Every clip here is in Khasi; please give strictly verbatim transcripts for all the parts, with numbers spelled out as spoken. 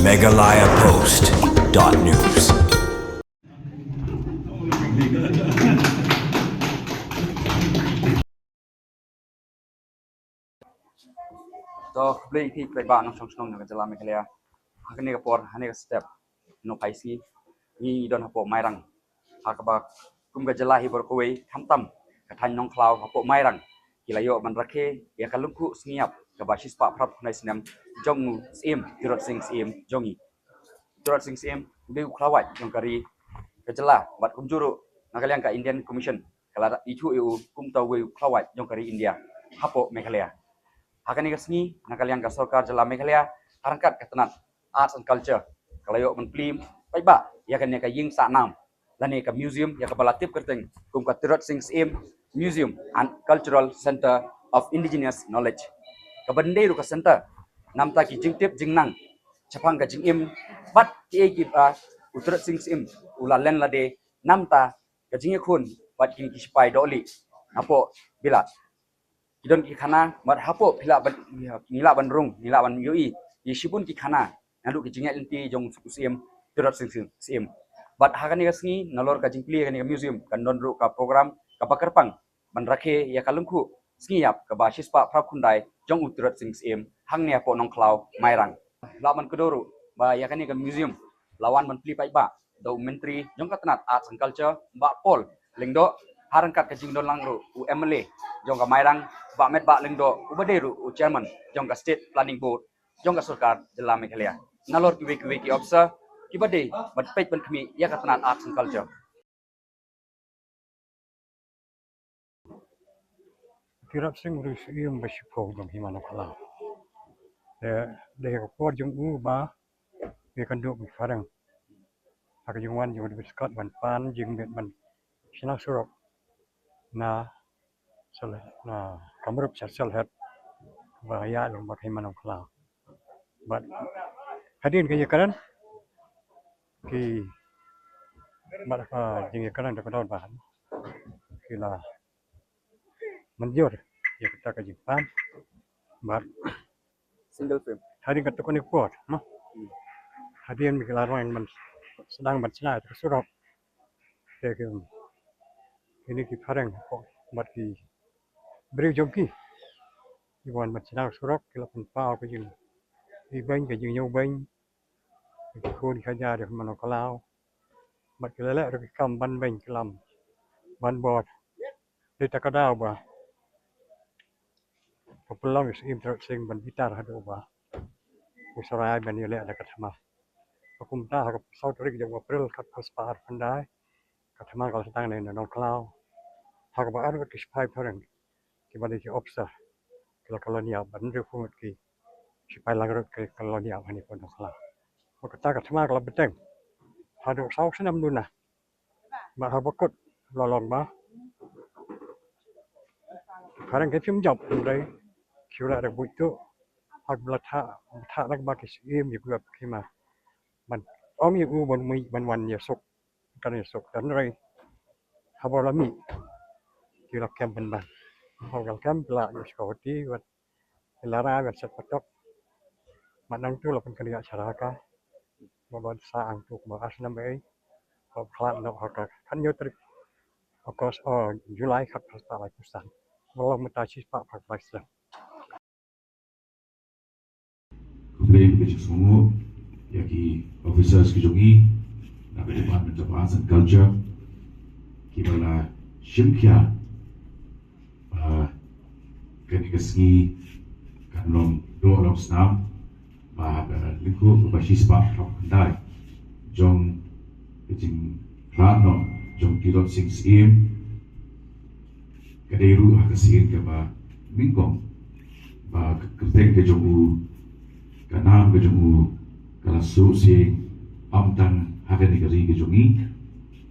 Meghalaya Post dot news. To khublei ïa phi paidbah nongshong shnong jong ka jylla Meghalaya. Ha kane ka por, ha kane ka step, nongpai sngi, ngi don hapoh Mairang. Ha kaba kum ka jylla hi baroh kawei, khamtam ka thaiñ Nongkhlaw hapoh Mairang, ki la ïoh ban rakhe ïa ka lyngkhuh sngi ïap kaba shispah phraphew khyndai snem jong u Syiem Tirot Sing Syiem jong ngi. Tirot Sing Syiem u dei u khlawait jong ka ri, ka jylla, bad kumjuh ruh na ka liang ka Indian Commission ka la ithuh ïa u kum uta uwei u khlawait jong ka ri India hapoh Meghalaya. Ha kane ka sngi, na ka liang ka sorkar jylla Meghalaya, ha ryngkat ka tnat Arts and Culture, ka la ïoh ban plie paidbah ïa kane ka ïing sah nam lane ka museum ïa kaba la tip kyrteng kum ka Tirot Sing Syiem Museum and Cultural Centre of Indigenous Knowledge, kaba dei ruh ka centre namar ki jingtip jingnang shaphang ka jingim bad kiei kiei ba u Tirot Sing Syiem u la len lade namar ka jingïakhun bad kine ki shipai dohlieh napoh Bilat. Ki don ki khana, bad hapoh phi lah ban, ngi lah ban rung, ngi lah ban ïohi ïa shibun ki khana naduh ki jingïaid lynti jong u Syiem Tirot Sing Syiem. Bad ha kane ka sngi, nalor ka jingplie kane ka museum, kan don ruh ka program kaba kyrpang ban rakhe ïa ka lyngkhuh sngi ïap kaba shispah phraphew khyndai jong u Tirot Sing Syiem hangne hapoh Nongkhlaw Mairang. Lah ban kdew ruh ba ïa kane ka museum la wan ban plie paidbah da u Myntri jong ka tnat Arts and Culture, Bah Paul Lyngdoh, ha ryngkat ka jingdon lang ruh u M L A jong ka Mairang, Bah Metbah Lyngdoh, uba dei ruh u Chairman jong ka State Planning Board jong ka sorkar jylla Meghalaya, nalor kiwei kiwei ki officer kiba dei ban peit ban khmih ïa ka tnat Arts and Culture. Tirot Sing u dei u Syiem ba shiphew jong ka hima Nongkhlaw. Te dei ha ka por jong u ba ïakynduh bad ki phareng ha ka jingwan jong u David Scott ban pan jingmut ban shna surok na Sylhet, na Kamrup sha Sylhet, ba ïaid lyngba ka hima Nongkhlaw. Bad hadien ka ïakren, ki, bad ka jingïakren da ka dor ba ki la mynjur ïa kata ka jingpan. Bad single frame. Hadien katto katne por, no? Hmm. Hadien ba ki la rwai ban sdang ban shna ïa ka surok, te ki, kine ki phareng bad ki briew jong ki, ki wan ban shna surok, ki la pynpaw ka jingibeiñ, ka jingïewbeiñ, ki khun ki khajar jong ka hima Nongkhlaw. Bad ki la leh ruh ki kam ban beiñ klam, ban bor. Dei ta ka daw ba ka pynlong ïa u Syiem Tirot Sing ban bitar haduh ba u Sarai ban ïaleh da ka thma. Ba kumta ha ka saw tarik jong u April khatphewspah arphew khyndai, ka thma ka la sdang na Nongkhlaw. Ha kaba ar ngut ki shipai phareng kiba dei ki officer ki la kylla ïap, bad hynriewphew ngut ki shipai langbrot ki la kylla ïap hangne hapoh Nongkhlaw. Bad kata ka thma ka la bteng haduh saw snem duna. Bad haba kut la long ba ki phareng kim shym jop, hynrei ki la da buit tu ha kaba la thah, thah da kaba ki syiem ïa ki khima ban ong ïa u ban mih ban wan ïasuk. Kan ïasuk, hynrei haba la mih ki la kem pynban. Haba la kem ki la ïa security bad ki la rai ban set patok. Bad nangtu la pynkynriah sha Dhaka. Bad ban sa hangtu kumba ar snem ba ei, ba khlad noh ha ka khathynñiew tarik August, oh, July, khatphewspah laiphew san. Ba long mynta shispah phraphew lai snem. Khublei ka jingsngewnguh ïa ki officers ki jong ngi na ka Department of Arts and Culture kiba la shim khia ba kane ka sngi kan long doh long snam, ba ha ka lyngkhuh kaba shispah phraphew khyndai jong ka jingkhlad noh jong u Tirot Sing Syiem. Ka dei ruh ha ka sien kaba nyngkong ba ka kyrteng ka jong u, ka nam ka jong u ka la shu seng ym tang ha kane ka ri ka jong ngi,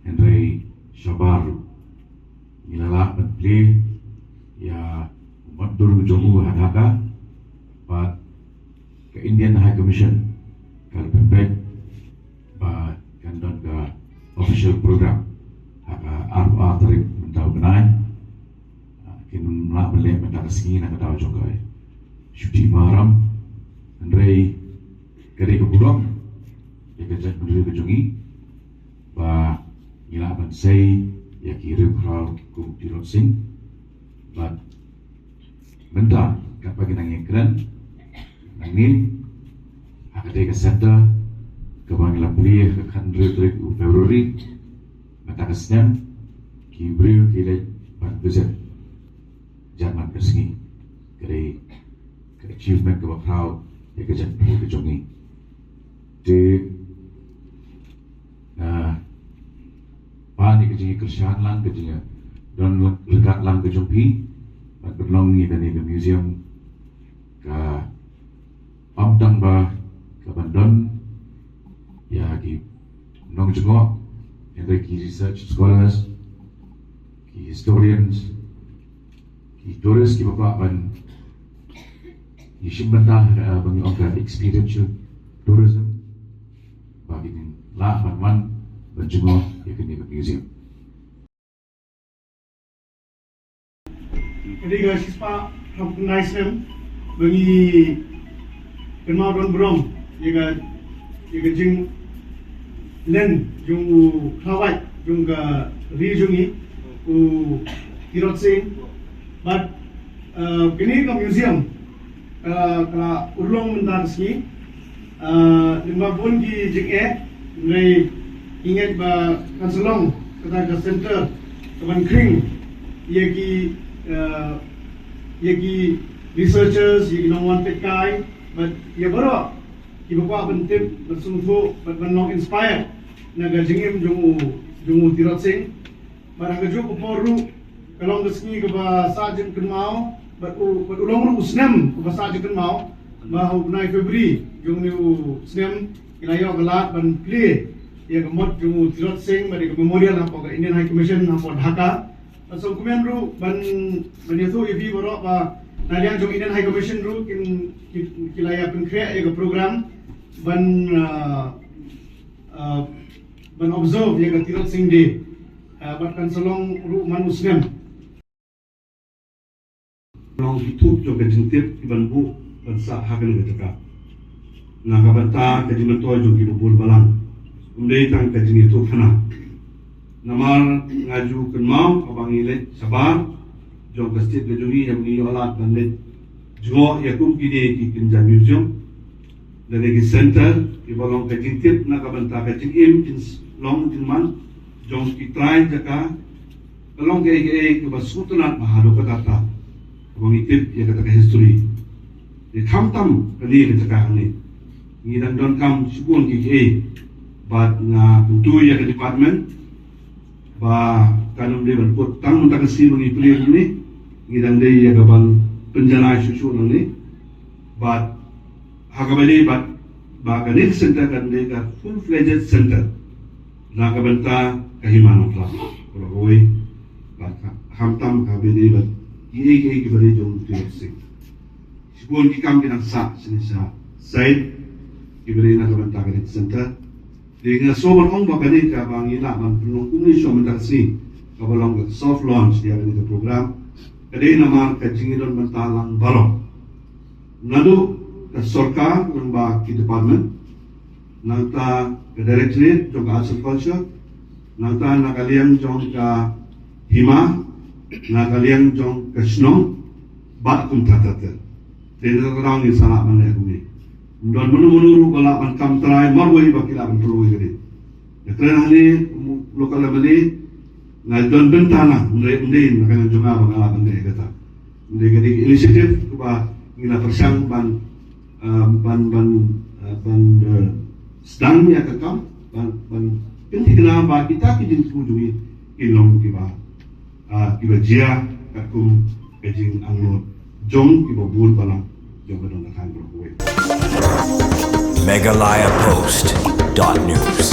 hynrei shabar ruh. Ngi la lah ban plie ïa u mutdur jong u ha Dhaka, bad ka Indian High Commission ka la pynbeit ba kan don ka official program ha ka arphew ar tarik mynta u bnai. Ah, kin lah ban leh mynta ka sngi na ka daw jong ka shuti Muharram. Hynrei ka dei ka burom Ïa ka jaitbynriew ka jong ngi ba ngi lah ban sei ïa ki riewkhraw kum u Tirot Sing. Bad mynta katba ngi nang ïakren nangne ha katei ka centre kaba ngi la plie ha ka khathynriew tarik u February mynta ka snem, ki briew ki leit ban visit. Jan man ka sngi ka dei ka achievement kaba khraw ïa ka jaitbynriew ka jong ngi. Te ah, pan ïa ka jingïakyrshan lang, ka jingïadon lang, ryngkat lang ka jong phi ban pynlong ïa kane ka museum, ka ym tang ba ka ban don ïa ki nongjngoh, hynrei ki research scholars, ki historians, ki tourist kiba kwah ban ïashim bynta, eh, ba ngi ong ka experiential tourism, ba kin lah ban wan ban jngoh ïa kane ka museum. Ka dei ka shispah hynñiewphew khyndai snem ba ngi kynmaw don burom ïa ka, ïa ka jinglen jong u khlawait jong ka ri jong ngi, u Tirot Sing. Bad, eh, kane ka museum, eh, ka la urlong mynta ka sngi. Eh, lyngba bun ki jingeh, hynrei ngi ngeit ba kan sa long kata ka centre ka ban khring ïa ki, eh, ïa ki researchers, ïa ki nongwan peitkai, bad ïa baroh kiba kwah ban tip, ban sngewthuh, bad ban long inspired na ka jingim jong u, jong u Tirot Sing. Bad ha kajuh ka por ruh ka long ka sngi kaba sah jingkynmaw, bad u, bad u long ruh u snem kaba sah jingkynmaw, ba ha u bnai February jong une u snem ngi la ïoh ka lad ban plie ïa ka mot jong u Tirot Sing bad ïa ka memorial hapoh ka Indian High Commission hapoh Dhaka. Bad sngewkmen ruh ban, ban ïathuh ïa phi baroh ba na liang jong Indian High Commission ruh kin, kin, ki la ïa pynkhreh ïa ka program ban, ah, ah, ban observe ïa ka Tirot Sing Day. Ah, bad kan sa long ruh man u snem. Long ki thup jong ka jingtip ki ban buh ban sah ha kane ka jaka na ka bynta ka jingmyntoi jong kiba bun balang. Ym dei tang ka jingïathuhkhana. Namar nga ju kynmaw haba ngi leit shabar jong ka state ka jong ngi, haba ngi ïoh lad ban leit jngoh ïa kum kine ki kynja museum lane ki centre kiba long ka jingtip na ka bynta ka jingim, jing long jingman jong ki trai jaka, ka long kaei kaei kaba sngewtynnat bha haduh katta katta haba ngi tip ïa kata ka history. Te khamtam kane ka jaka hangne ngi dang donkam shibun kiei kiei, bad nga kyntu ïa ka department ba kan ym dei ban kut tang mynta ka sngi ba ngi plie hangne, ngi dang dei ïa ka ban pynjanai shuh shuh nangne. Bad ha kaba dei bad ba kane ka centre kan dei ka full fledged centre na ka bynta ka hima Nongkhlaw. Kaba kawei bad khamtam kaba dei bad kiei kiei kiba dei jong u Tirot Sing. Shibun ki kam ki dang sah shane sha side kiba dei na ka bynta kane ka centre. Te nga sngew ban ong ba kane kaba ngi lah ban pynlong kumne shuwa mynta ka sngi kaba long ka soft launch ïa kane ka program, ka dei namar ka jingïadon bynta lang baroh naduh ka sorkar lyngba ki department, nangta ka directorate jong ka arts and culture, nangta na ka liang jong ka hima, na ka liang jong ka shnong, bad kumta ter ter. Te na ka daw ngi sa lah ban leh kumne. Ym don mano mano ruh ba lah ban kam trai marwei ba ki lah ban pynlong ïa kane. Ïa kren hangne local M L A nga don bynta na, ym dei, ym dei na ka liang jong nga ba nga lah ban leh kata. Ym dei, ka dei ka initiative kaba ngi la pyrshang ban, ah, ban, ban, ah, ban, eh, sdang ïa ka kam ban, ban pynthikna ba kita ki jingthmu jong ngi kin long kiba, ah, kiba jia katkum ka jingangnud jong kiba bun balang jong ka dong ka thaiñ baroh kawei. Meghalaya Post dot news.